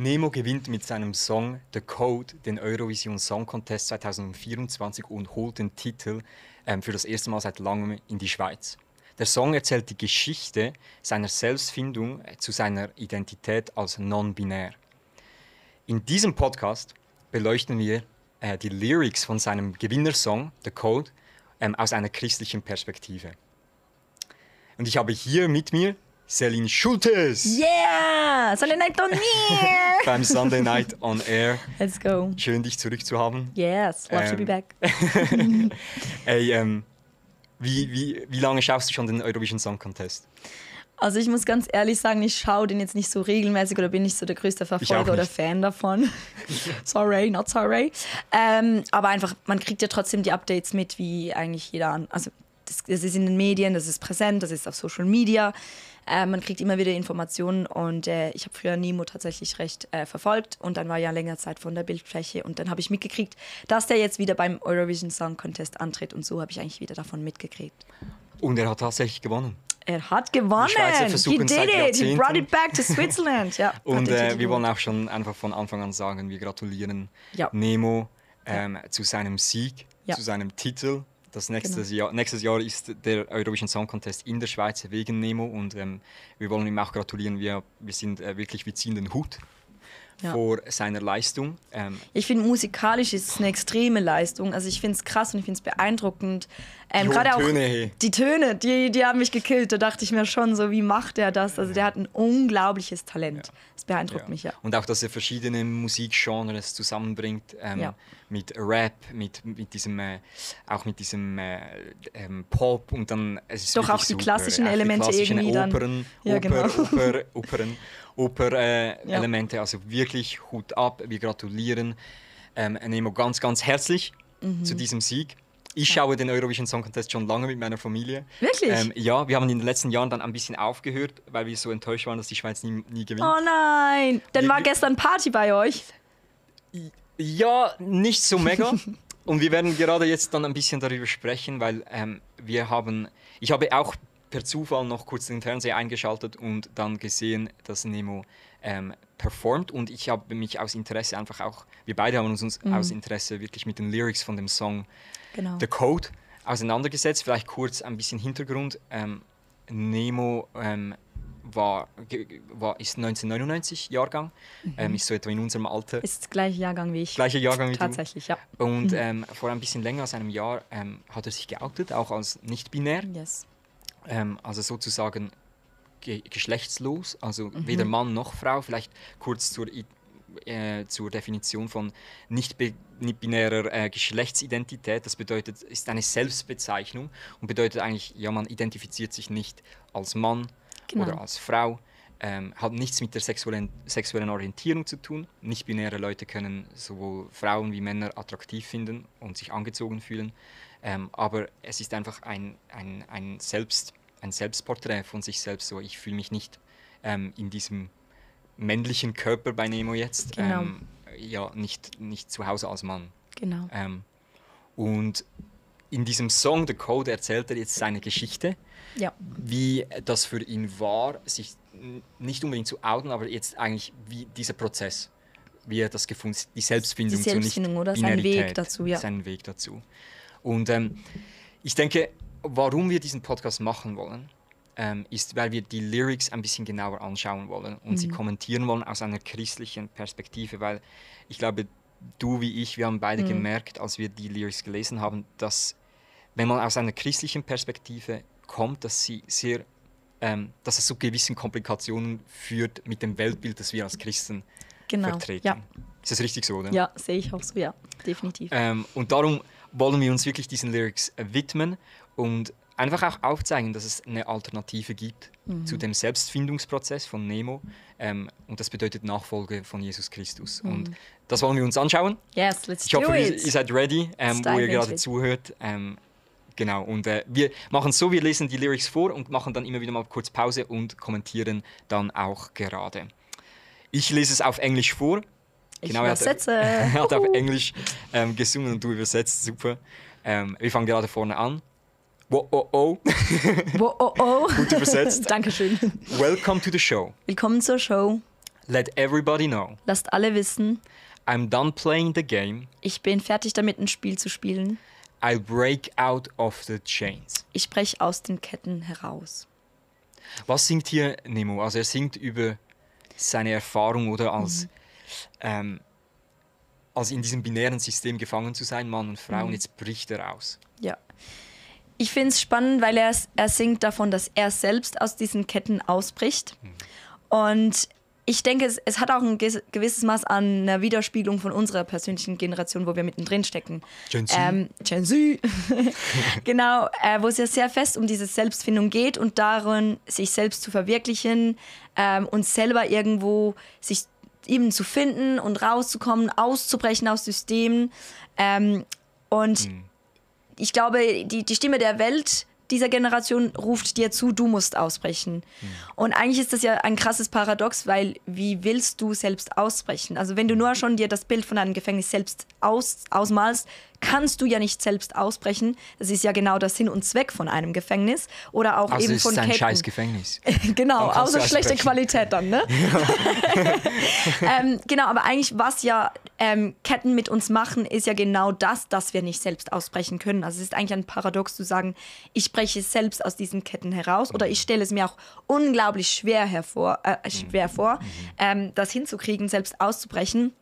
Nemo gewinnt mit seinem Song The Code den Eurovision Song Contest 2024 und holt den Titel für das erste Mal seit langem in die Schweiz. Der Song erzählt die Geschichte seiner Selbstfindung zu seiner Identität als non-binär. In diesem Podcast beleuchten wir die Lyrics von seinem Gewinnersong The Code aus einer christlichen Perspektive. Und ich habe hier mit mir Celine Schultes. Yeah! Sunday Night on Air! Beim Sunday Night on Air. Let's go. Schön, dich zurückzuhaben. Yes, love to be back. Ey, wie lange schaust du schon den Eurovision Song Contest? Also ich muss ganz ehrlich sagen, ich schaue den jetzt nicht so regelmäßig oder bin nicht so der größte Verfolger oder Fan davon. Sorry, not sorry. Aber einfach, man kriegt ja trotzdem die Updates mit, wie eigentlich jeder also das ist in den Medien, das ist präsent, das ist auf Social Media. Man kriegt immer wieder Informationen und ich habe früher Nemo tatsächlich recht verfolgt und dann war ja länger Zeit von der Bildfläche und dann habe ich mitgekriegt, dass der jetzt wieder beim Eurovision Song Contest antritt und so habe ich eigentlich wieder davon mitgekriegt. Und er hat tatsächlich gewonnen. Er hat gewonnen. Die Schweizer versuchen He did it. He brought it back to Switzerland. Ja, und wir wollen auch schon einfach von Anfang an sagen, wir gratulieren Nemo zu seinem Sieg, zu seinem Titel. Das nächstes Jahr ist der Eurovision Song Contest in der Schweiz wegen Nemo und wir wollen ihm auch gratulieren. Wir ziehen den Hut vor seiner Leistung. Ich finde, musikalisch ist es eine extreme Leistung. Also ich finde es krass und ich finde es beeindruckend. Gerade auch die Töne, die haben mich gekillt. Da dachte ich mir schon so, wie macht er das? Also der hat ein unglaubliches Talent. Das beeindruckt mich, ja. Und auch, dass er verschiedene Musikgenres zusammenbringt, mit Rap, mit diesem Pop und dann... Es ist doch auch die klassischen Elemente irgendwie dann. Oper-Elemente, also wirklich Hut ab, wir gratulieren Nemo ganz, ganz herzlich zu diesem Sieg. Ich schaue den Eurovision Song Contest schon lange mit meiner Familie. Wirklich? Ja, wir haben in den letzten Jahren dann ein bisschen aufgehört, weil wir so enttäuscht waren, dass die Schweiz nie gewinnt. Oh nein! Dann war gestern Party bei euch? Ja, nicht so mega. Und wir werden gerade jetzt dann ein bisschen darüber sprechen, weil ich habe auch per Zufall noch kurz den Fernseher eingeschaltet und dann gesehen, dass Nemo performt. Und ich habe mich aus Interesse einfach auch, wir beide haben uns aus Interesse wirklich mit den Lyrics von dem Song The Code auseinandergesetzt. Vielleicht kurz ein bisschen Hintergrund. Nemo ist 1999 Jahrgang, ist so etwa in unserem Alter. Ist der gleiche Jahrgang wie ich. Gleicher Jahrgang wie Tatsächlich, du. Ja. Und vor ein bisschen länger als einem Jahr hat er sich geoutet, auch als nicht-binär. Yes. Also sozusagen geschlechtslos, also weder Mann noch Frau. Vielleicht kurz zur Definition von nicht-binärer Geschlechtsidentität. Das bedeutet, ist eine Selbstbezeichnung und bedeutet eigentlich, ja, man identifiziert sich nicht als Mann oder als Frau. Hat nichts mit der sexuellen Orientierung zu tun. Nicht-binäre Leute können sowohl Frauen wie Männer attraktiv finden und sich angezogen fühlen. Aber es ist einfach ein Selbstporträt von sich selbst. So, ich fühle mich nicht in diesem männlichen Körper bei Nemo jetzt. Genau. Nicht zu Hause als Mann. Genau. Und in diesem Song The Code erzählt er jetzt seine Geschichte. Ja. Wie das für ihn war, sich nicht unbedingt zu outen, aber jetzt eigentlich wie dieser Prozess, wie er das gefunden hat, die Selbstfindung zur Nicht-Binarität. Sein Weg dazu, ja. Seinen Weg dazu. Und ich denke, warum wir diesen Podcast machen wollen, ist, weil wir die Lyrics ein bisschen genauer anschauen wollen und sie kommentieren wollen aus einer christlichen Perspektive, weil ich glaube, du wie ich, wir haben beide gemerkt, als wir die Lyrics gelesen haben, dass, wenn man aus einer christlichen Perspektive kommt, dass es zu gewissen Komplikationen führt mit dem Weltbild, das wir als Christen vertreten. Ja. Ist das richtig so, oder? Ja, sehe ich auch so, ja, definitiv. Und darum wollen wir uns wirklich diesen Lyrics widmen und einfach auch aufzeigen, dass es eine Alternative gibt zu dem Selbstfindungsprozess von Nemo. Und das bedeutet Nachfolge von Jesus Christus. Und das wollen wir uns anschauen. Yes, let's do it. Ich hoffe, ihr seid ready, wo ihr gerade zuhört. Genau, und wir machen es so, wir lesen die Lyrics vor und machen dann immer wieder mal kurz Pause und kommentieren dann auch gerade. Ich lese es auf Englisch vor. Ich übersetze. Er hat auf Englisch gesungen und du übersetzt, super. Wir fangen gerade vorne an. Wo-oh-oh. Wo-oh-oh. Gut übersetzt. Dankeschön. Welcome to the show. Willkommen zur Show. Let everybody know. Lasst alle wissen. I'm done playing the game. Ich bin fertig damit, ein Spiel zu spielen. I break out of the chains. Ich breche aus den Ketten heraus. Was singt hier Nemo? Also er singt über seine Erfahrung oder als in diesem binären System gefangen zu sein, Mann und Frau, und jetzt bricht er aus. Ja. Ich finde es spannend, weil er singt davon, dass er selbst aus diesen Ketten ausbricht. Und ich denke, es hat auch ein gewisses Maß an einer Widerspiegelung von unserer persönlichen Generation, wo wir mittendrin stecken. Gen Z. Gen Z. Genau, wo es ja sehr fest um diese Selbstfindung geht und darin, sich selbst zu verwirklichen und selber irgendwo sich eben zu finden und rauszukommen, auszubrechen aus Systemen. Und ich glaube, die Stimme der Welt dieser Generation ruft dir zu, du musst ausbrechen. Und eigentlich ist das ja ein krasses Paradox, weil wie willst du selbst ausbrechen? Also wenn du nur schon dir das Bild von einem Gefängnis selbst ausmalst, kannst du ja nicht selbst ausbrechen. Das ist ja genau der Sinn und Zweck von einem Gefängnis. Oder auch also eben von Ketten. Also ist Ketten. ein scheiß Gefängnis. Genau, außer schlechte Qualität dann, ne? Genau, aber eigentlich, was ja Ketten mit uns machen, ist ja genau das, dass wir nicht selbst ausbrechen können. Also es ist eigentlich ein Paradox zu sagen, ich breche selbst aus diesen Ketten heraus oder ich stelle es mir auch unglaublich schwer vor, das hinzukriegen, selbst auszubrechen.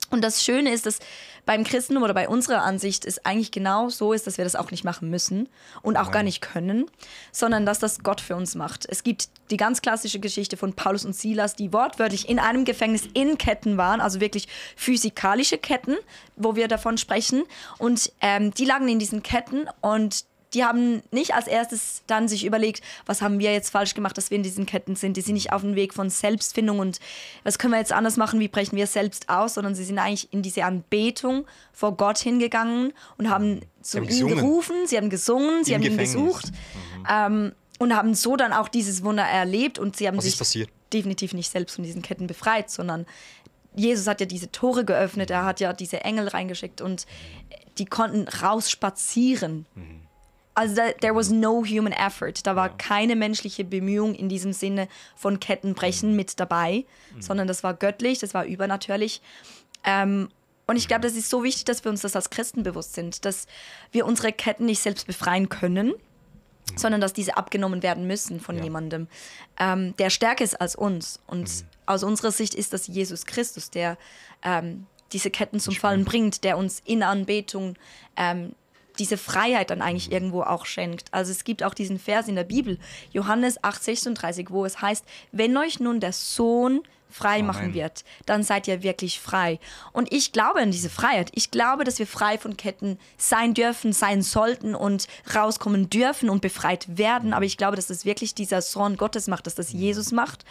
Und das Schöne ist, dass beim Christentum oder bei unserer Ansicht es eigentlich genau so ist, dass wir das auch nicht machen müssen und auch gar nicht können, sondern dass das Gott für uns macht. Es gibt die ganz klassische Geschichte von Paulus und Silas, die wortwörtlich in einem Gefängnis in Ketten waren, also wirklich physikalische Ketten, wo wir davon sprechen. Und die lagen in diesen Ketten und die haben nicht als erstes dann sich überlegt, was haben wir jetzt falsch gemacht, dass wir in diesen Ketten sind. Die sind nicht auf dem Weg von Selbstfindung und was können wir jetzt anders machen, wie brechen wir selbst aus, sondern sie sind eigentlich in diese Anbetung vor Gott hingegangen und haben zu ihm gerufen, sie haben gesungen, sie haben ihn gesucht und haben so dann auch dieses Wunder erlebt und sie haben sich definitiv nicht selbst von diesen Ketten befreit, sondern Jesus hat ja diese Tore geöffnet, er hat ja diese Engel reingeschickt und die konnten rausspazieren. Also there was no human effort. Da war keine menschliche Bemühung in diesem Sinne von Kettenbrechen mit dabei, sondern das war göttlich, das war übernatürlich. Und ich glaube, das ist so wichtig, dass wir uns das als Christen bewusst sind, dass wir unsere Ketten nicht selbst befreien können, sondern dass diese abgenommen werden müssen von jemandem, der stärker ist als uns. Und aus unserer Sicht ist das Jesus Christus, der diese Ketten zum Fallen bringt, der uns in Anbetung diese Freiheit dann eigentlich irgendwo auch schenkt. Also es gibt auch diesen Vers in der Bibel, Johannes 8,36, wo es heißt, wenn euch nun der Sohn frei machen wird, dann seid ihr wirklich frei. Und ich glaube an diese Freiheit. Ich glaube, dass wir frei von Ketten sein dürfen, sein sollten und rauskommen dürfen und befreit werden. Aber ich glaube, dass das wirklich dieser Sohn Gottes macht, dass das Jesus macht.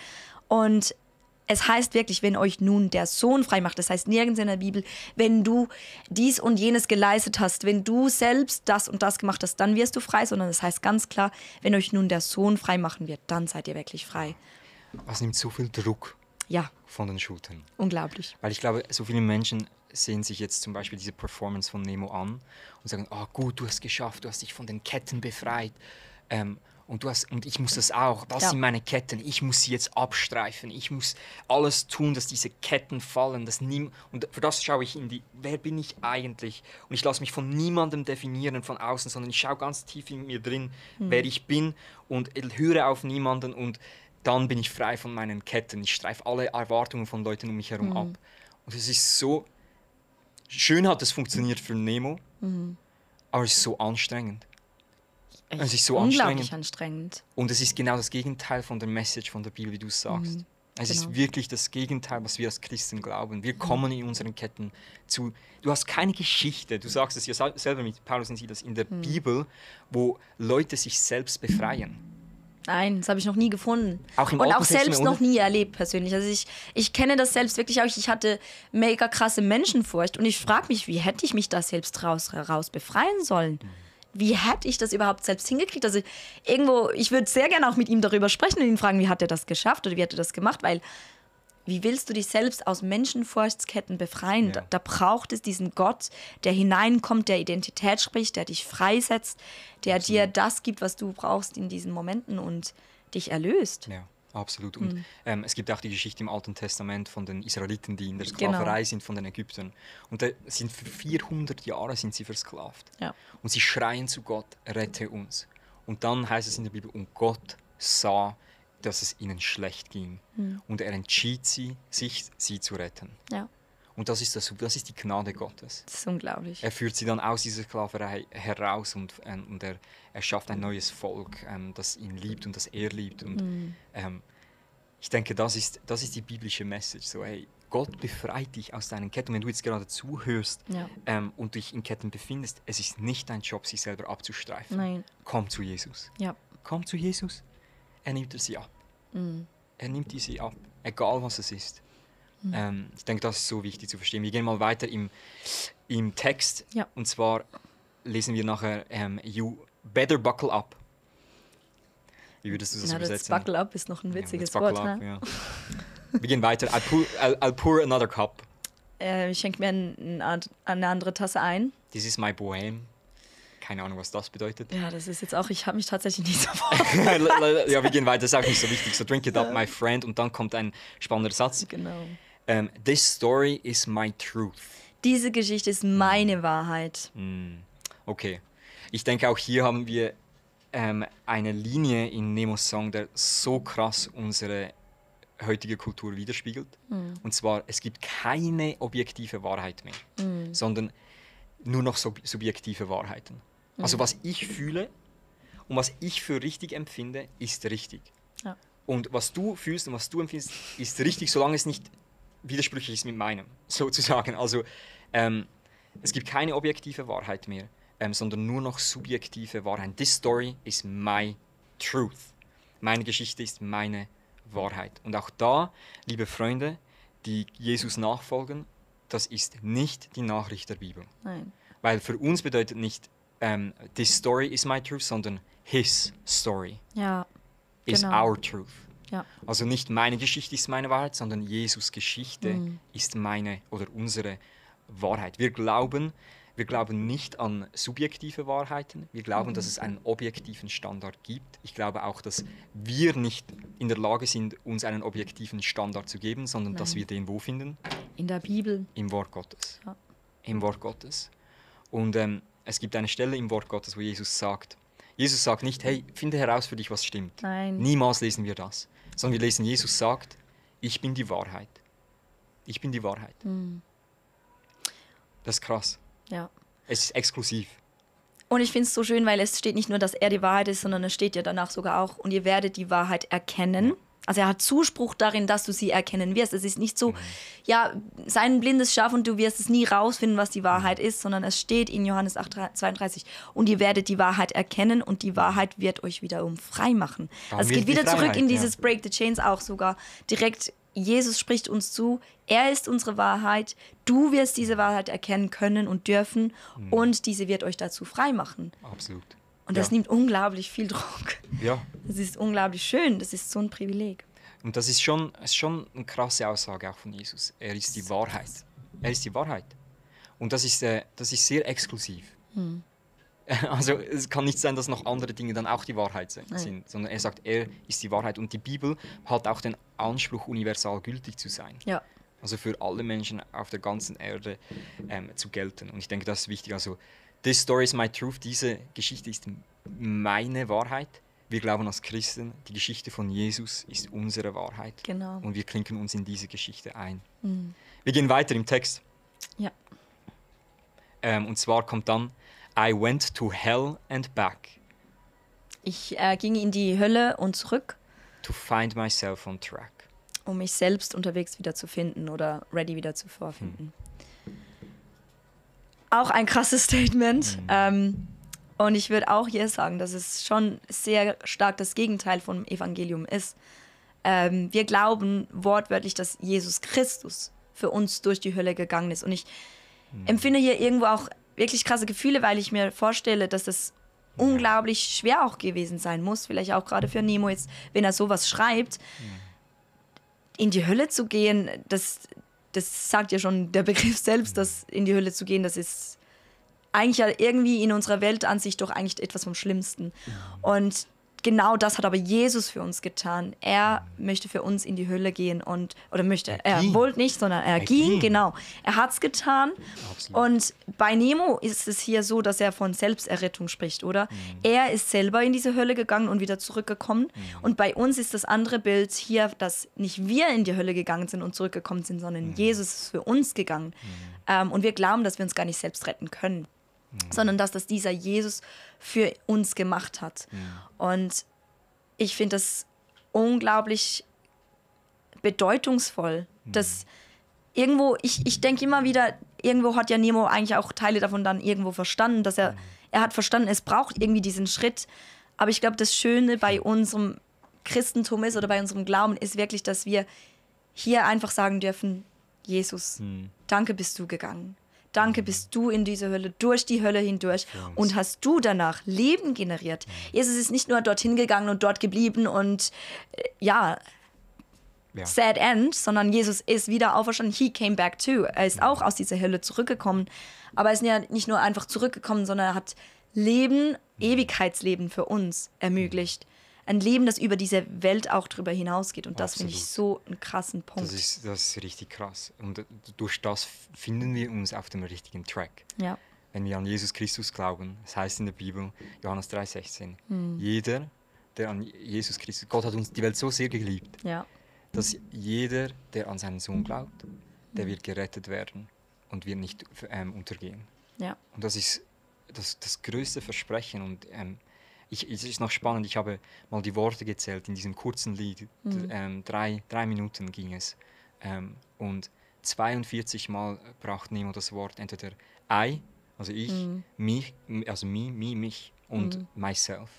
Und es heißt wirklich, wenn euch nun der Sohn frei macht, das heißt nirgends in der Bibel, wenn du dies und jenes geleistet hast, wenn du selbst das und das gemacht hast, dann wirst du frei, sondern es heißt ganz klar, wenn euch nun der Sohn frei machen wird, dann seid ihr wirklich frei. Was nimmt so viel Druck von den Schultern? Unglaublich. Weil ich glaube, so viele Menschen sehen sich jetzt zum Beispiel diese Performance von Nemo an und sagen, gut, du hast es geschafft, du hast dich von den Ketten befreit. Und ich muss das auch. Das sind meine Ketten. Ich muss sie jetzt abstreifen. Ich muss alles tun, dass diese Ketten fallen. Und für das schaue ich wer bin ich eigentlich? Und ich lasse mich von niemandem definieren von außen, sondern ich schaue ganz tief in mir drin, wer ich bin und höre auf niemanden und dann bin ich frei von meinen Ketten. Ich streife alle Erwartungen von Leuten um mich herum ab. Und es ist so schön, hat es funktioniert für Nemo, aber es ist so anstrengend. Es ist so unglaublich anstrengend. Und es ist genau das Gegenteil von der Message von der Bibel, wie du es sagst. Es ist wirklich das Gegenteil, was wir als Christen glauben. Wir kommen in unseren Ketten zu. Du hast keine Geschichte, du sagst es ja selber mit Paulus und Silas in der Bibel, wo Leute sich selbst befreien. Nein, das habe ich noch nie gefunden. Auch im und Alten auch selbst Testament, noch nie erlebt persönlich. Also ich kenne das selbst wirklich auch. Ich hatte mega krasse Menschenfurcht und ich frage mich, wie hätte ich mich da selbst raus befreien sollen? Wie hätte ich das überhaupt selbst hingekriegt? Also irgendwo, ich würde sehr gerne auch mit ihm darüber sprechen und ihn fragen, wie hat er das geschafft oder wie hat er das gemacht? Weil, wie willst du dich selbst aus Menschenfurchtsketten befreien? Da braucht es diesen Gott, der hineinkommt, der Identität spricht, der dich freisetzt, der dir das gibt, was du brauchst in diesen Momenten und dich erlöst. Ja. Absolut. Und es gibt auch die Geschichte im Alten Testament von den Israeliten, die in der Sklaverei sind von den Ägyptern. Und sind für 400 Jahre sind sie versklavt. Ja. Und sie schreien zu Gott, rette uns. Und dann heißt es in der Bibel, und Gott sah, dass es ihnen schlecht ging. Und er entschied sich, sie zu retten. Ja. Und das ist die Gnade Gottes. Das ist unglaublich. Er führt sie dann aus dieser Sklaverei heraus und er schafft ein neues Volk, das ihn liebt und das er liebt. Und ich denke, das ist die biblische Message. So, hey, Gott befreit dich aus deinen Ketten. Wenn du jetzt gerade zuhörst und dich in Ketten befindest, es ist nicht dein Job, sich selber abzustreifen. Nein. Komm zu Jesus. Ja. Komm zu Jesus. Er nimmt sie ab. Er nimmt sie ab, egal was es ist. Ich denke, das ist so wichtig zu verstehen. Wir gehen mal weiter im Text. Ja. Und zwar lesen wir nachher You better buckle up. Wie würdest du das übersetzen? Buckle up ist noch ein witziges Wort. Up, ne? Ja. Wir gehen weiter. I'll pour another cup. Ich schenke mir eine andere Tasse ein. This is my bohème. Keine Ahnung, was das bedeutet. Ja, das ist jetzt auch, ich habe mich tatsächlich nicht so Ja, wir gehen weiter, das ist auch nicht so wichtig. So, drink it up, my friend. Und dann kommt ein spannender Satz. Genau. This story is my truth. Diese Geschichte ist meine Wahrheit. Okay. Ich denke, auch hier haben wir eine Linie in Nemos Song, der so krass unsere heutige Kultur widerspiegelt. Und zwar, es gibt keine objektive Wahrheit mehr, sondern nur noch subjektive Wahrheiten. Also was ich fühle und was ich für richtig empfinde, ist richtig. Ja. Und was du fühlst und was du empfindest, ist richtig, solange es nicht widersprüchlich ist mit meinem, sozusagen. Also es gibt keine objektive Wahrheit mehr, sondern nur noch subjektive Wahrheit. This story is my truth. Meine Geschichte ist meine Wahrheit. Und auch da, liebe Freunde, die Jesus nachfolgen, das ist nicht die Nachricht der Bibel. Nein. Weil für uns bedeutet nicht this story is my truth, sondern his story is our truth. Ja. Also nicht meine Geschichte ist meine Wahrheit, sondern Jesus' Geschichte ist meine oder unsere Wahrheit. Wir glauben nicht an subjektive Wahrheiten. Wir glauben, dass es einen objektiven Standard gibt. Ich glaube auch, dass wir nicht in der Lage sind, uns einen objektiven Standard zu geben, sondern dass wir den wo finden? In der Bibel. Im Wort Gottes. Ja. Im Wort Gottes. Und es gibt eine Stelle im Wort Gottes, wo Jesus sagt nicht, hey, finde heraus für dich, was stimmt. Nein. Niemals lesen wir das. Sondern wir lesen, Jesus sagt, ich bin die Wahrheit. Ich bin die Wahrheit. Das ist krass. Ja. Es ist exklusiv. Und ich finde es so schön, weil es steht nicht nur, dass er die Wahrheit ist, sondern es steht ja danach sogar auch, und ihr werdet die Wahrheit erkennen. Ja. Also er hat Zuspruch darin, dass du sie erkennen wirst. Es ist nicht so, sei ein blindes Schaf und du wirst es nie rausfinden, was die Wahrheit ist, sondern es steht in Johannes 8,32, und ihr werdet die Wahrheit erkennen und die Wahrheit wird euch wiederum frei machen. Also es geht wieder zurück in dieses Break the Chains auch sogar direkt. Jesus spricht uns zu, er ist unsere Wahrheit, du wirst diese Wahrheit erkennen können und dürfen und diese wird euch dazu frei machen. Absolut. Und das nimmt unglaublich viel Druck. Ja. Das ist unglaublich schön, das ist so ein Privileg. Und das ist schon eine krasse Aussage auch von Jesus. Er ist die Wahrheit. Er ist die Wahrheit. Und das ist sehr exklusiv. Also es kann nicht sein, dass noch andere Dinge dann auch die Wahrheit sind, sondern er sagt, er ist die Wahrheit. Und die Bibel hat auch den Anspruch, universal gültig zu sein. Ja. Also für alle Menschen auf der ganzen Erde zu gelten. Und ich denke, das ist wichtig. Also this story is my truth, diese Geschichte ist meine Wahrheit. Wir glauben als Christen, die Geschichte von Jesus ist unsere Wahrheit. Genau. Und wir klinken uns in diese Geschichte ein. Wir gehen weiter im Text. Ja. Und zwar kommt dann, I went to hell and back. Ich ging in die Hölle und zurück. To find myself on track. Um mich selbst unterwegs wieder zu finden oder ready wieder zu vorfinden. Auch ein krasses Statement. Und ich würde auch hier sagen, dass es schon sehr stark das Gegenteil vom Evangelium ist. Wir glauben wortwörtlich, dass Jesus Christus für uns durch die Hölle gegangen ist. Und ich empfinde hier irgendwo auch wirklich krasse Gefühle, weil ich mir vorstelle, dass es unglaublich schwer auch gewesen sein muss, vielleicht auch gerade für Nemo jetzt, wenn er sowas schreibt, in die Hölle zu gehen, das sagt ja schon der Begriff selbst, dass in die Hölle zu gehen, das ist eigentlich ja irgendwie in unserer Weltansicht doch eigentlich etwas vom Schlimmsten. Und genau das hat aber Jesus für uns getan. Er möchte für uns in die Hölle gehen er wollte nicht, sondern er ging, genau. Er hat es getan. Absolut. Und bei Nemo ist es hier so, dass er von Selbsterrettung spricht, oder? Er ist selber in diese Hölle gegangen und wieder zurückgekommen. Und bei uns ist das andere Bild hier, dass nicht wir in die Hölle gegangen sind und zurückgekommen sind, sondern Jesus ist für uns gegangen. Und wir glauben, dass wir uns gar nicht selbst retten können, sondern dass das dieser Jesus für uns gemacht hat. Und ich finde das unglaublich bedeutungsvoll, dass irgendwo, ich denke immer wieder, irgendwo hat ja Nemo eigentlich auch Teile davon dann irgendwo verstanden, dass er hat verstanden, es braucht irgendwie diesen Schritt. Aber ich glaube, das Schöne bei unserem Christentum ist oder bei unserem Glauben ist wirklich, dass wir hier einfach sagen dürfen, Jesus, danke bist du gegangen. Danke bist du in diese Hölle, durch die Hölle hindurch und hast du danach Leben generiert. Jesus ist nicht nur dorthin gegangen und dort geblieben und sad end, sondern Jesus ist wieder auferstanden. He came back too. Er ist auch aus dieser Hölle zurückgekommen. Aber er ist ja nicht nur einfach zurückgekommen, sondern er hat Leben, Ewigkeitsleben für uns ermöglicht. Ein Leben, das über diese Welt auch drüber hinausgeht. Und das finde ich so einen krassen Punkt. Das ist richtig krass. Und durch das finden wir uns auf dem richtigen Track. Ja. Wenn wir an Jesus Christus glauben, das heißt in der Bibel, Johannes 3,16, jeder, der an Jesus Christus, Gott hat uns die Welt so sehr geliebt, dass jeder, der an seinen Sohn glaubt, der wird gerettet werden und wird nicht untergehen. Ja. Und das ist das größte Versprechen. Und es ist noch spannend, ich habe mal die Worte gezählt in diesem kurzen Lied. 3 Minuten ging es. Und 42 Mal braucht Nemo das Wort entweder I, also ich, mich, also mich und myself,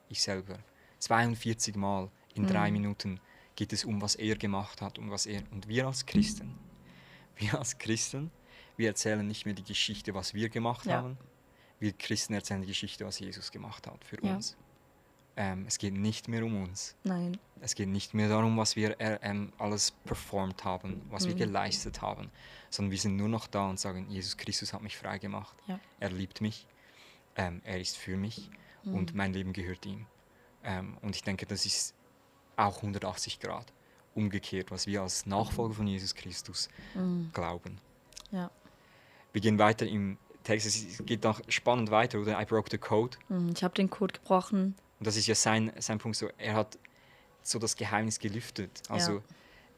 ich selber. 42 Mal in 3 Minuten geht es um, was er gemacht hat und und wir als Christen, wir erzählen nicht mehr die Geschichte, was wir gemacht haben. Wir Christen erzählen die Geschichte, was Jesus gemacht hat für uns. Es geht nicht mehr um uns. Nein. Es geht nicht mehr darum, was wir alles performt haben, was wir geleistet haben, sondern wir sind nur noch da und sagen, Jesus Christus hat mich frei gemacht. Ja. Er liebt mich, er ist für mich und mein Leben gehört ihm. Und ich denke, das ist auch 180 Grad umgekehrt, was wir als Nachfolger von Jesus Christus glauben. Ja. Wir gehen weiter im Text, es geht noch spannend weiter, oder? I broke the code. Ich habe den Code gebrochen. Und das ist ja sein Punkt, so, er hat so das Geheimnis gelüftet. Also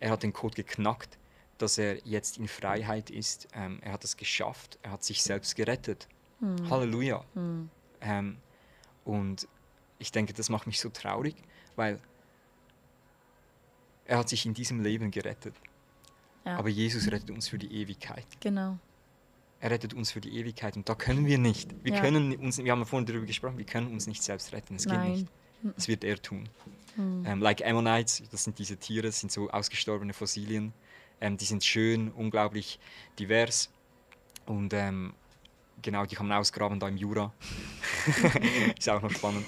er hat den Code geknackt, dass er jetzt in Freiheit ist. Er hat es geschafft, er hat sich selbst gerettet. Halleluja. Und ich denke, das macht mich so traurig, weil er hat sich in diesem Leben gerettet. Ja. Aber Jesus rettet uns für die Ewigkeit. Genau. Er rettet uns für die Ewigkeit und da können wir nicht. Wir haben ja vorhin darüber gesprochen, wir können uns nicht selbst retten. Es geht nicht. Das wird er tun. Like Ammonites, das sind diese Tiere, das sind so ausgestorbene Fossilien. Die sind schön, unglaublich divers. Und genau, die kann man ausgraben da im Jura. Ist auch noch spannend.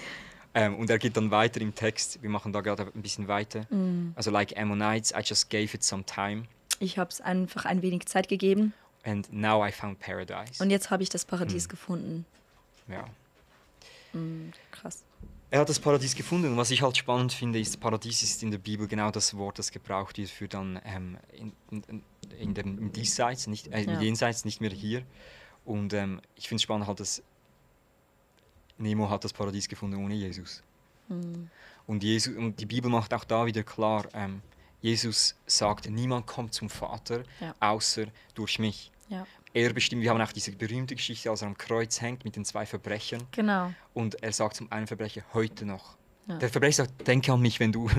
Und er geht dann weiter im Text. Wir machen da gerade ein bisschen weiter. Also like Ammonites, I just gave it some time. Ich habe es einfach ein wenig Zeit gegeben. And now I found paradise. Und jetzt habe ich das Paradies gefunden. Ja. Krass. Er hat das Paradies gefunden. Und was ich halt spannend finde, ist, Paradies ist in der Bibel genau das Wort, das gebraucht wird für dann im Diesseits, Jenseits, nicht mehr hier. Und ich finde es spannend halt, dass Nemo hat das Paradies gefunden ohne Jesus. Und die Bibel macht auch da wieder klar, Jesus sagt, niemand kommt zum Vater, außer durch mich. Ja. Er bestimmt, wir haben auch diese berühmte Geschichte, als er am Kreuz hängt mit den 2 Verbrechern. Genau. Und er sagt zum einen Verbrecher, heute noch. Ja. Der Verbrecher sagt, denke an mich, wenn du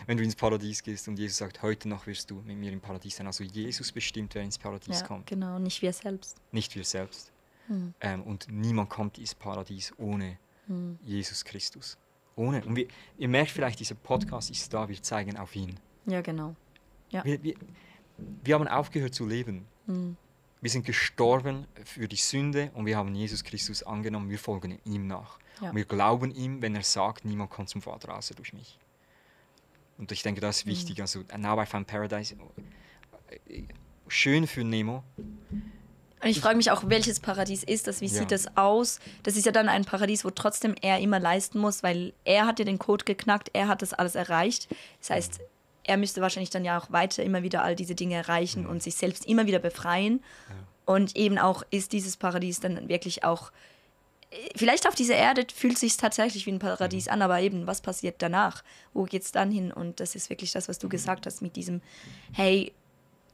ins Paradies gehst. Und Jesus sagt, heute noch wirst du mit mir im Paradies sein. Also Jesus bestimmt, wer ins Paradies kommt. Genau, nicht wir selbst. Nicht wir selbst. Und niemand kommt ins Paradies ohne Jesus Christus. Ohne. Und ihr merkt vielleicht, dieser Podcast ist da, wir zeigen auf ihn. Ja, genau. Ja. Wir haben aufgehört zu leben. Wir sind gestorben für die Sünde und wir haben Jesus Christus angenommen. Wir folgen ihm nach. Ja. Und wir glauben ihm, wenn er sagt, niemand kommt zum Vater außer durch mich. Und ich denke, das ist wichtig. Also, now I found paradise. Schön für Nemo. Und ich frage mich auch, welches Paradies ist das? Wie sieht das aus? Das ist ja dann ein Paradies, wo trotzdem er immer leisten muss, weil er hat ja den Code geknackt, er hat das alles erreicht. Das heißt, er müsste wahrscheinlich dann ja auch weiter immer wieder all diese Dinge erreichen und sich selbst immer wieder befreien. Ja. Und eben auch ist dieses Paradies dann wirklich auch, vielleicht auf dieser Erde fühlt es sich tatsächlich wie ein Paradies an, aber eben, was passiert danach? Wo geht es dann hin? Und das ist wirklich das, was du gesagt hast mit diesem, hey,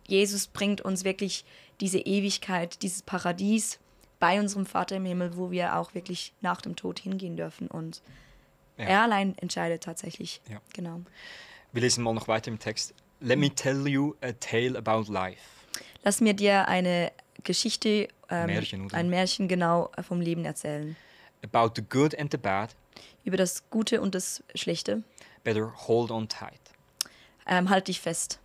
Jesus bringt uns wirklich diese Ewigkeit, dieses Paradies bei unserem Vater im Himmel, wo wir auch wirklich nach dem Tod hingehen dürfen. Und er allein entscheidet tatsächlich. Ja. Genau. Wir lesen mal noch weiter im Text. Let me tell you a tale about life. Lass mir dir eine Geschichte, Märchen, ein Märchen genau vom Leben erzählen. About the good and the bad. Über das Gute und das Schlechte. Better hold on tight. Halt dich fest.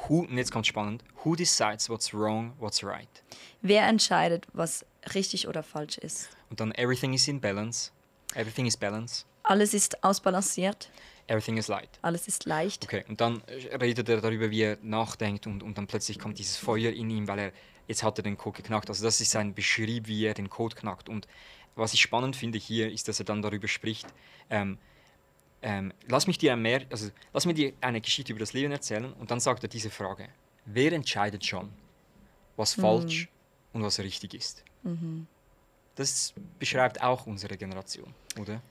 Und jetzt kommt spannend. Who decides what's wrong, what's right? Wer entscheidet, was richtig oder falsch ist? Und dann everything is in balance. Everything is balance. Alles ist ausbalanciert. Everything is light. Alles ist leicht. Okay, und dann redet er darüber, wie er nachdenkt und dann plötzlich kommt dieses Feuer in ihm, weil jetzt hat er den Code geknackt. Also das ist sein Beschrieb, wie er den Code knackt. Und was ich spannend finde hier, ist, dass er dann darüber spricht, lass mir dir eine Geschichte über das Leben erzählen und dann sagt er diese Frage. Wer entscheidet schon, was falsch und was richtig ist? Das beschreibt auch unsere Generation, oder?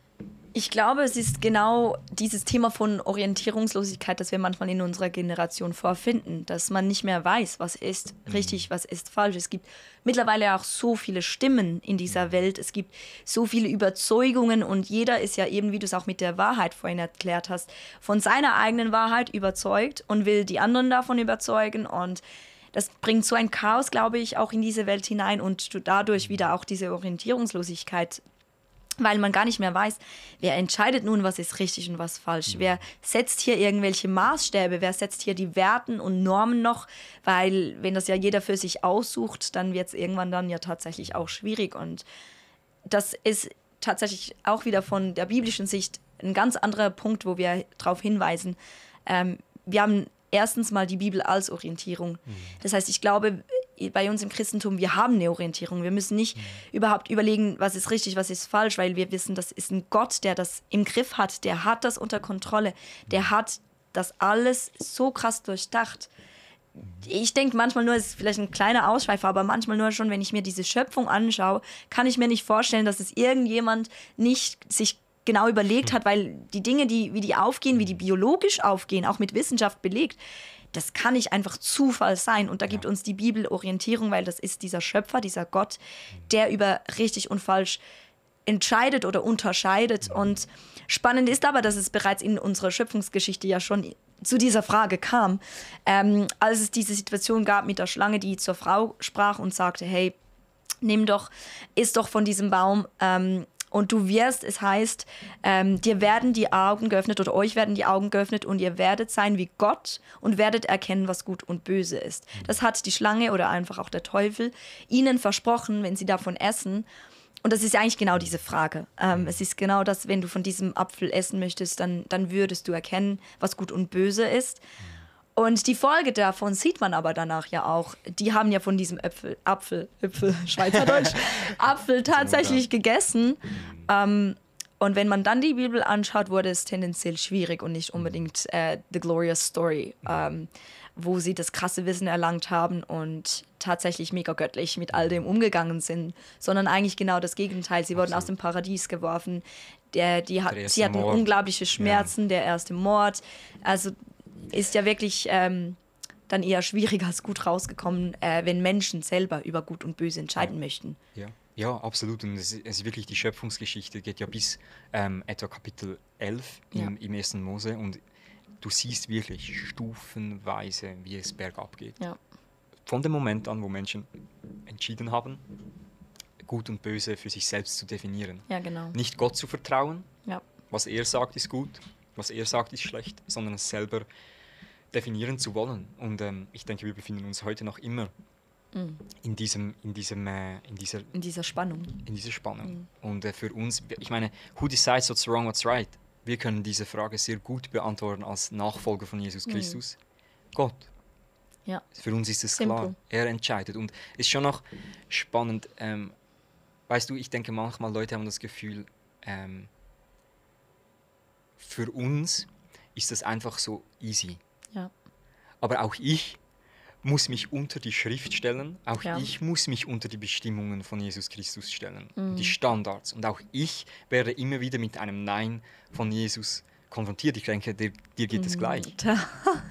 Ich glaube, es ist genau dieses Thema von Orientierungslosigkeit, das wir manchmal in unserer Generation vorfinden, dass man nicht mehr weiß, was ist richtig, was ist falsch. Es gibt mittlerweile auch so viele Stimmen in dieser Welt, es gibt so viele Überzeugungen und jeder ist ja eben, wie du es auch mit der Wahrheit vorhin erklärt hast, von seiner eigenen Wahrheit überzeugt und will die anderen davon überzeugen und das bringt so ein Chaos, glaube ich, auch in diese Welt hinein und dadurch wieder auch diese Orientierungslosigkeit, weil man gar nicht mehr weiß, wer entscheidet nun, was ist richtig und was falsch. Wer setzt hier irgendwelche Maßstäbe, wer setzt hier die Werten und Normen noch, weil wenn das ja jeder für sich aussucht, dann wird es irgendwann dann ja tatsächlich auch schwierig. Und das ist tatsächlich auch wieder von der biblischen Sicht ein ganz anderer Punkt, wo wir darauf hinweisen. Wir haben erstens mal die Bibel als Orientierung. Das heißt, ich glaube, bei uns im Christentum, wir haben eine Orientierung. Wir müssen nicht überhaupt überlegen, was ist richtig, was ist falsch, weil wir wissen, das ist ein Gott, der das im Griff hat, der hat das unter Kontrolle, der hat das alles so krass durchdacht. Ich denke manchmal nur, es ist vielleicht ein kleiner Ausschweifer, aber manchmal nur schon, wenn ich mir diese Schöpfung anschaue, kann ich mir nicht vorstellen, dass es irgendjemand nicht sich genau überlegt hat, weil die Dinge, wie die aufgehen, wie die biologisch aufgehen, auch mit Wissenschaft belegt, das kann nicht einfach Zufall sein. Und da gibt uns die Bibel Orientierung, weil das ist dieser Schöpfer, dieser Gott, der über richtig und falsch entscheidet oder unterscheidet. Und spannend ist aber, dass es bereits in unserer Schöpfungsgeschichte ja schon zu dieser Frage kam, als es diese Situation gab mit der Schlange, die zur Frau sprach und sagte, hey, iss doch von diesem Baum, und du wirst, es heißt, dir werden die Augen geöffnet oder euch werden die Augen geöffnet und ihr werdet sein wie Gott und werdet erkennen, was gut und böse ist. Das hat die Schlange oder einfach auch der Teufel ihnen versprochen, wenn sie davon essen. Und das ist ja eigentlich genau diese Frage. Es ist genau das, wenn du von diesem Apfel essen möchtest, dann würdest du erkennen, was gut und böse ist. Und die Folge davon sieht man aber danach ja auch. Die haben ja von diesem Apfel, Schweizerdeutsch, Apfel tatsächlich gegessen. Und wenn man dann die Bibel anschaut, wurde es tendenziell schwierig und nicht unbedingt The Glorious Story, wo sie das krasse Wissen erlangt haben und tatsächlich mega göttlich mit all dem umgegangen sind, sondern eigentlich genau das Gegenteil. Sie wurden aus dem Paradies geworfen. Sie hatten unglaubliche Schmerzen, der erste Mord. Also ist ja wirklich dann eher schwieriger als gut rausgekommen, wenn Menschen selber über Gut und Böse entscheiden möchten. Ja, absolut. Und es ist wirklich die Schöpfungsgeschichte, geht ja bis etwa Kapitel 11 im 1. Mose. Und du siehst wirklich stufenweise, wie es bergab geht. Ja. Von dem Moment an, wo Menschen entschieden haben, Gut und Böse für sich selbst zu definieren. Ja, genau. Nicht Gott zu vertrauen, was er sagt ist gut, was er sagt ist schlecht, sondern es selber definieren zu wollen. Und ich denke, wir befinden uns heute noch immer in dieser Spannung. Und für uns, ich meine, who decides what's wrong, what's right? Wir können diese Frage sehr gut beantworten als Nachfolger von Jesus Christus. Gott. Ja. Für uns ist es Simple. klar, er entscheidet. Und es ist schon noch spannend, weißt du, ich denke manchmal, Leute haben das Gefühl, für uns ist das einfach so easy. Ja. Aber auch ich muss mich unter die Schrift stellen, auch Ja. ich muss mich unter die Bestimmungen von Jesus Christus stellen, und die Standards. Und auch ich werde immer wieder mit einem Nein von Jesus konfrontiert. Ich denke, dir geht es gleich,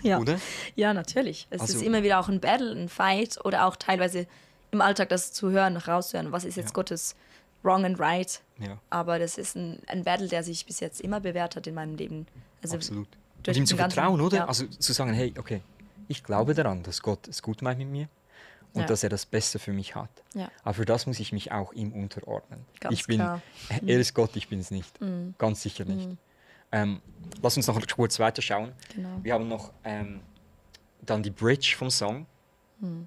Ja. oder? Ja, natürlich. Es Also- ist immer wieder auch ein Battle, ein Fight oder auch teilweise im Alltag das zu hören, rauszuhören, was ist jetzt Ja. Gottes Wrong and Right. Ja, Aber das ist ein Battle, der sich bis jetzt immer bewährt hat in meinem Leben. Also absolut. Und durch ihm den zu ganzen- vertrauen, oder? ja. Also zu sagen, hey, okay, ich glaube daran, dass Gott es gut meint mit mir und Ja. dass er das Beste für mich hat. Ja. Aber für das muss ich mich auch ihm unterordnen. Ganz ich bin, klar. Er ist Gott, ich bin es nicht. Ganz sicher nicht. Lass uns noch kurz weiterschauen. Genau. Wir haben noch dann die Bridge vom Song.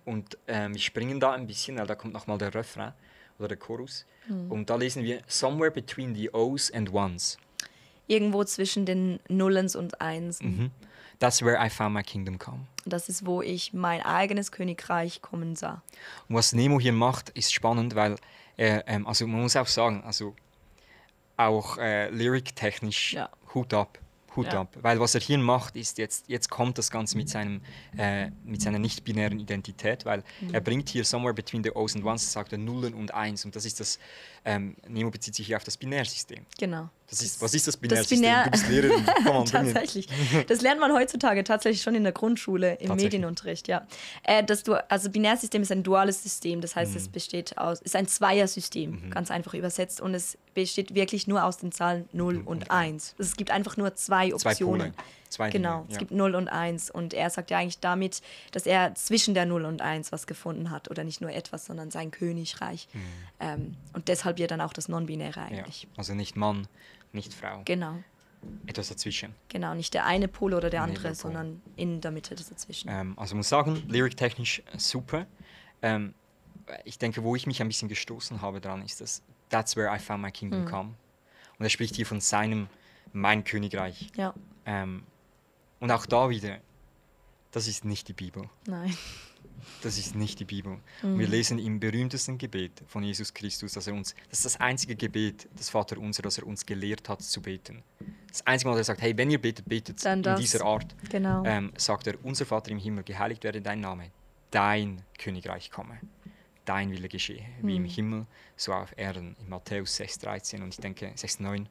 Und wir springen da ein bisschen, weil da kommt nochmal der Refrain oder der Chorus. Und da lesen wir Somewhere between the O's and Ones. Irgendwo zwischen den Nullens und Einsen. That's where I found my kingdom come. Das ist, wo ich mein eigenes Königreich kommen sah. Und was Nemo hier macht, ist spannend, weil also man muss auch sagen, also auch lyric-technisch Ja. Hut ab. Ja. Weil was er hier macht, ist jetzt kommt das Ganze mit seiner nicht-binären Identität, weil er bringt hier somewhere between the O's and Ones, sagt er Nullen und Eins, und das ist das, Nemo bezieht sich hier auf das Binärsystem. Genau. Was ist das Binärsystem? Binär- Du bist Lehrerin. Komm on, bring it. Tatsächlich. Das lernt man heutzutage tatsächlich schon in der Grundschule, im Tatsächlich. Medienunterricht, ja. Also Binärsystem ist ein duales System, das heißt, es ist ein Zweiersystem, ganz einfach übersetzt, und es besteht wirklich nur aus den Zahlen 0 und 1. Es gibt einfach nur zwei Optionen. Pole. Zwei Genau, Dinge, es ja. gibt 0 und 1, und er sagt ja eigentlich damit, dass er zwischen der 0 und 1 was gefunden hat, oder nicht nur etwas, sondern sein Königreich. Und deshalb ja dann auch das Non-Binäre Ja. eigentlich. Also nicht Mann, nicht Frau. Genau. Etwas dazwischen. Genau, nicht der eine Pol oder der Nee, andere, der Pol. sondern in der Mitte dazwischen. Also ich muss sagen, lyric-technisch super. Ich denke, wo ich mich ein bisschen gestoßen habe dran, ist das That's where I found my kingdom come. Und er spricht hier von mein Königreich. Ja, Und auch da wieder, das ist nicht die Bibel. nein. Das ist nicht die Bibel. Und wir lesen im berühmtesten Gebet von Jesus Christus, das ist das einzige Gebet, das Vaterunser, das er uns gelehrt hat zu beten. Das einzige Mal, dass er sagt, hey, wenn ihr betet, betet Dann in das. dieser Art. Genau. Sagt er, unser Vater im Himmel, geheiligt werde dein Name, dein Königreich komme, dein Wille geschehe, wie im Himmel, so auf Erden, in Matthäus 6,13 und ich denke 6,9.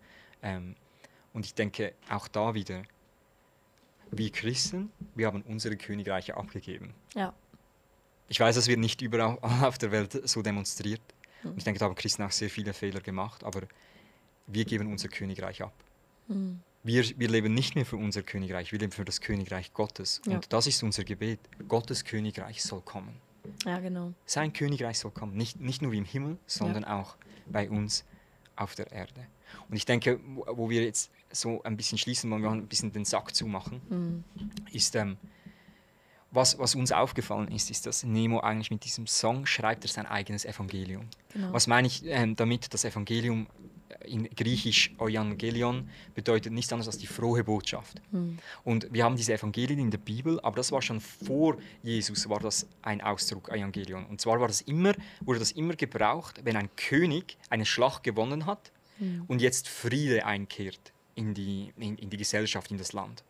Und ich denke auch da wieder, wir Christen, wir haben unsere Königreiche abgegeben. Ja, Ich weiß, das wird nicht überall auf der Welt so demonstriert. Und ich denke, da haben Christen auch sehr viele Fehler gemacht, aber wir geben unser Königreich ab. Wir leben nicht mehr für unser Königreich, wir leben für das Königreich Gottes. Ja. Und das ist unser Gebet. Gottes Königreich soll kommen. ja, genau. Sein Königreich soll kommen. Nicht nur wie im Himmel, sondern auch bei uns auf der Erde. Und ich denke, wo wir jetzt so ein bisschen schließen wollen, wir wollen ein bisschen den Sack zumachen, ist, was uns aufgefallen ist, dass Nemo eigentlich mit diesem Song schreibt er sein eigenes Evangelium. Genau. Was meine ich damit? Das Evangelium in Griechisch Euangelion bedeutet nichts anderes als die frohe Botschaft. Und wir haben diese Evangelien in der Bibel, aber das war schon vor Jesus, war das ein Ausdruck Evangelion. Und zwar wurde das immer gebraucht, wenn ein König eine Schlacht gewonnen hat und jetzt Friede einkehrt in die Gesellschaft, in das Land.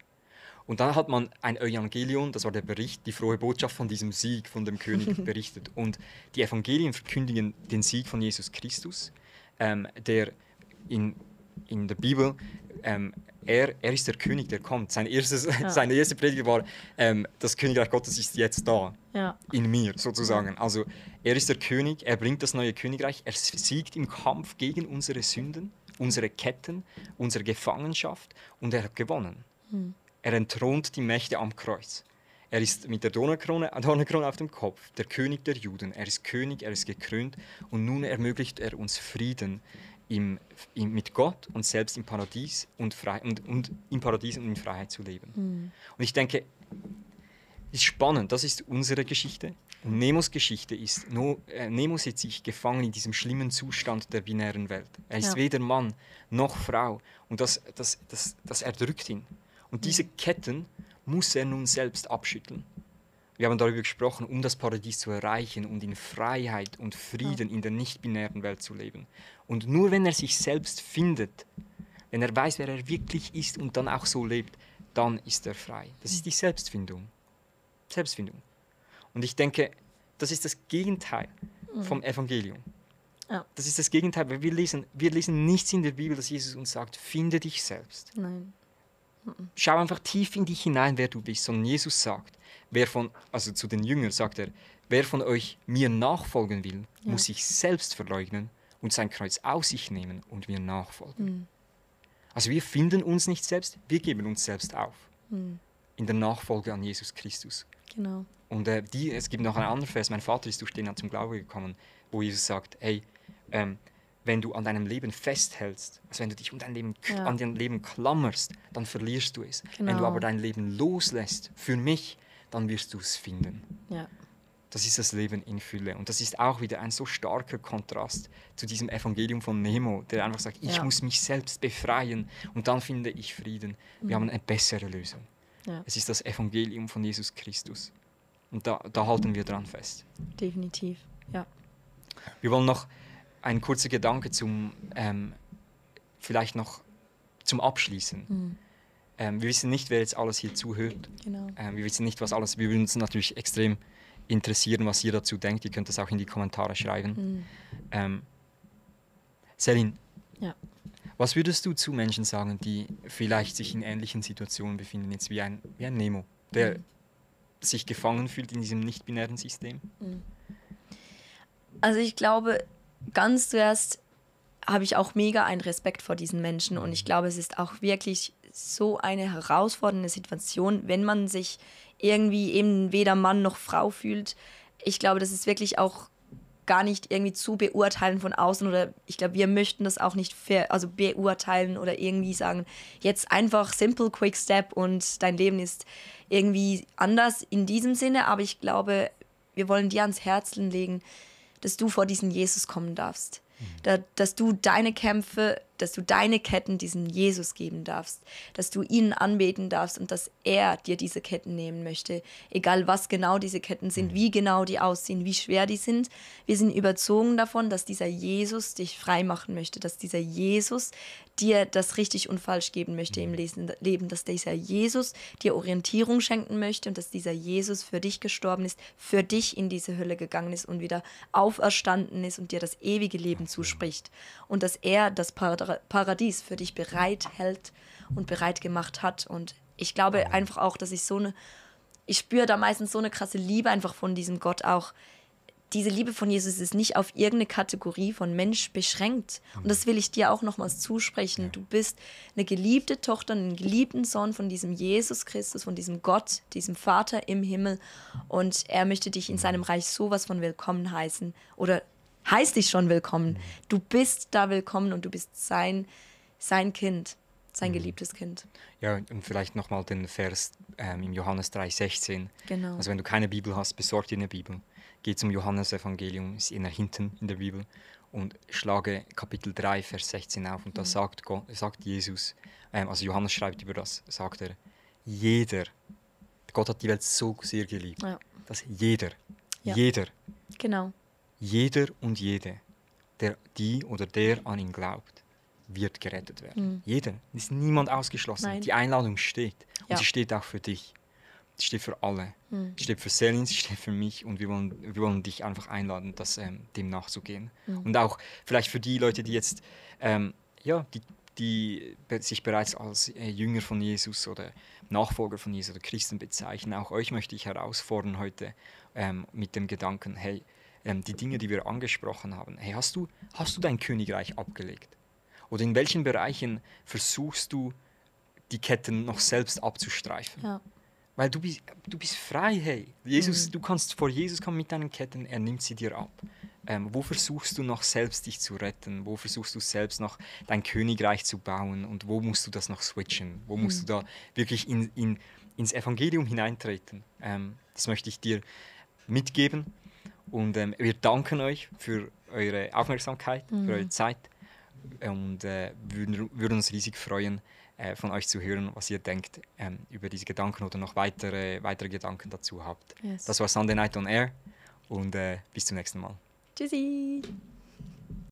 Und dann hat man ein Evangelion, das war der Bericht, die frohe Botschaft von diesem Sieg von dem König berichtet. Und die Evangelien verkündigen den Sieg von Jesus Christus, der in der Bibel, er ist der König, der kommt. Seine erste Predigt war, das Königreich Gottes ist jetzt da, Ja, in mir sozusagen. Also er ist der König, er bringt das neue Königreich, er siegt im Kampf gegen unsere Sünden, unsere Ketten, unsere Gefangenschaft, und er hat gewonnen. Er entthront die Mächte am Kreuz. Er ist mit der Dornenkrone auf dem Kopf, der König der Juden. Er ist König, er ist gekrönt, und nun ermöglicht er uns Frieden mit Gott und selbst im Paradies und im Paradies und in Freiheit zu leben. Und ich denke, es ist spannend, das ist unsere Geschichte. Und Nemos Geschichte ist, Nemo sieht sich gefangen in diesem schlimmen Zustand der binären Welt. Er ist Ja. weder Mann noch Frau, und das erdrückt ihn. Und diese Ketten muss er nun selbst abschütteln. wir haben darüber gesprochen, um das Paradies zu erreichen und in Freiheit und Frieden in der nicht-binären Welt zu leben. Und nur wenn er sich selbst findet, wenn er weiß, wer er wirklich ist und dann auch so lebt, dann ist er frei. Das ist die Selbstfindung. Selbstfindung. Und ich denke, das ist das Gegenteil vom Evangelium. Ja. Das ist das Gegenteil, weil wir lesen nichts in der Bibel, dass Jesus uns sagt, finde dich selbst. Nein. Schau einfach tief in dich hinein, wer du bist. Sondern Jesus sagt, also zu den Jüngern sagt er, wer von euch mir nachfolgen will, muss sich selbst verleugnen und sein Kreuz auf sich nehmen und mir nachfolgen. Also wir finden uns nicht selbst, wir geben uns selbst auf. In der Nachfolge an Jesus Christus. Genau. Und es gibt noch einen anderen Vers, mein Vater ist durch den zum Glauben gekommen, wo Jesus sagt, hey, wenn du an deinem Leben festhältst, also wenn du dich an dein Leben klammerst, dann verlierst du es. Genau. Wenn du aber dein Leben loslässt für mich, dann wirst du es finden. Ja. Das ist das Leben in Fülle. Und das ist auch wieder ein so starker Kontrast zu diesem Evangelium von Nemo, der einfach sagt, ich muss mich selbst befreien und dann finde ich Frieden. Wir haben eine bessere Lösung. Ja. Es ist das Evangelium von Jesus Christus. Und da halten wir dran fest. Definitiv, ja. Wir wollen noch einen kurzen Gedanke vielleicht noch zum Abschließen. Wir wissen nicht, wer jetzt alles hier zuhört. Genau. Wir wissen nicht, was alles. Wir würden uns natürlich extrem interessieren, was ihr dazu denkt. Ihr könnt das auch in die Kommentare schreiben. Celine, was würdest du zu Menschen sagen, die vielleicht sich in ähnlichen Situationen befinden, jetzt wie ein Nemo, der sich gefangen fühlt in diesem nicht-binären System? Also ich glaube, ganz zuerst habe ich auch mega einen Respekt vor diesen Menschen und ich glaube, es ist auch wirklich so eine herausfordernde Situation, wenn man sich irgendwie eben weder Mann noch Frau fühlt. Ich glaube, das ist wirklich auch gar nicht irgendwie zu beurteilen von außen oder ich glaube, wir möchten das auch nicht beurteilen oder irgendwie sagen, jetzt einfach simple, quick step und dein Leben ist irgendwie anders in diesem Sinne, aber ich glaube, wir wollen dir ans Herzen legen, dass du vor diesen Jesus kommen darfst. Dass du deine Kämpfe, dass du deine Ketten diesem Jesus geben darfst, dass du ihn anbeten darfst und dass er dir diese Ketten nehmen möchte. Egal was genau diese Ketten sind, wie genau die aussehen, wie schwer die sind. Wir sind überzogen davon, dass dieser Jesus dich frei machen möchte, dass dieser Jesus dir das richtig und falsch geben möchte im Leben, dass dieser Jesus dir Orientierung schenken möchte und dass dieser Jesus für dich gestorben ist, für dich in diese Hölle gegangen ist und wieder auferstanden ist und dir das ewige Leben zuspricht. Und dass er das Paradies für dich bereit hält und bereit gemacht hat. Und ich glaube einfach auch, dass ich spüre da meistens so eine krasse Liebe einfach von diesem Gott auch. Diese Liebe von Jesus ist nicht auf irgendeine Kategorie von Mensch beschränkt. Und das will ich dir auch nochmals zusprechen. Ja. Du bist eine geliebte Tochter, einen geliebten Sohn von diesem Jesus Christus, von diesem Gott, diesem Vater im Himmel. Und er möchte dich in seinem Reich sowas von willkommen heißen. Oder heißt dich schon willkommen. Du bist da willkommen und du bist sein Kind, sein geliebtes Kind. Ja, und vielleicht nochmal den Vers im Johannes 3,16. Genau. Also wenn du keine Bibel hast, besorg dir eine Bibel. Geh zum Johannesevangelium, ist hinten in der Bibel, und schlage Kapitel 3, Vers 16 auf. Und da sagt Jesus, also Johannes schreibt über das, sagt er, Gott hat die Welt so sehr geliebt, dass jeder, genau. Jeder und jede, der an ihn glaubt, wird gerettet werden. Jeder, es ist niemand ausgeschlossen. Nein. Die Einladung steht und sie steht auch für dich. Sie steht für alle. Sie steht für Celine, sie steht für mich und wir wollen dich einfach einladen, dem nachzugehen. Und auch vielleicht für die Leute, die jetzt die sich bereits als Jünger von Jesus oder Nachfolger von Jesus oder Christen bezeichnen, auch euch möchte ich herausfordern heute mit dem Gedanken, hey, die Dinge, die wir angesprochen haben, hey, hast du dein Königreich abgelegt? Oder in welchen Bereichen versuchst du, die Ketten noch selbst abzustreifen? Ja. Weil du bist frei, hey. Du kannst vor Jesus kommen mit deinen Ketten, er nimmt sie dir ab. Wo versuchst du noch selbst dich zu retten? Wo versuchst du selbst noch dein Königreich zu bauen? Und wo musst du das noch switchen? Wo musst du da wirklich ins Evangelium hineintreten? Das möchte ich dir mitgeben. Und wir danken euch für eure Aufmerksamkeit, für eure Zeit. und würden uns riesig freuen, von euch zu hören, was ihr denkt über diese Gedanken oder noch weitere Gedanken dazu habt. Yes. Das war Sunday Night on Air und bis zum nächsten Mal. Tschüssi!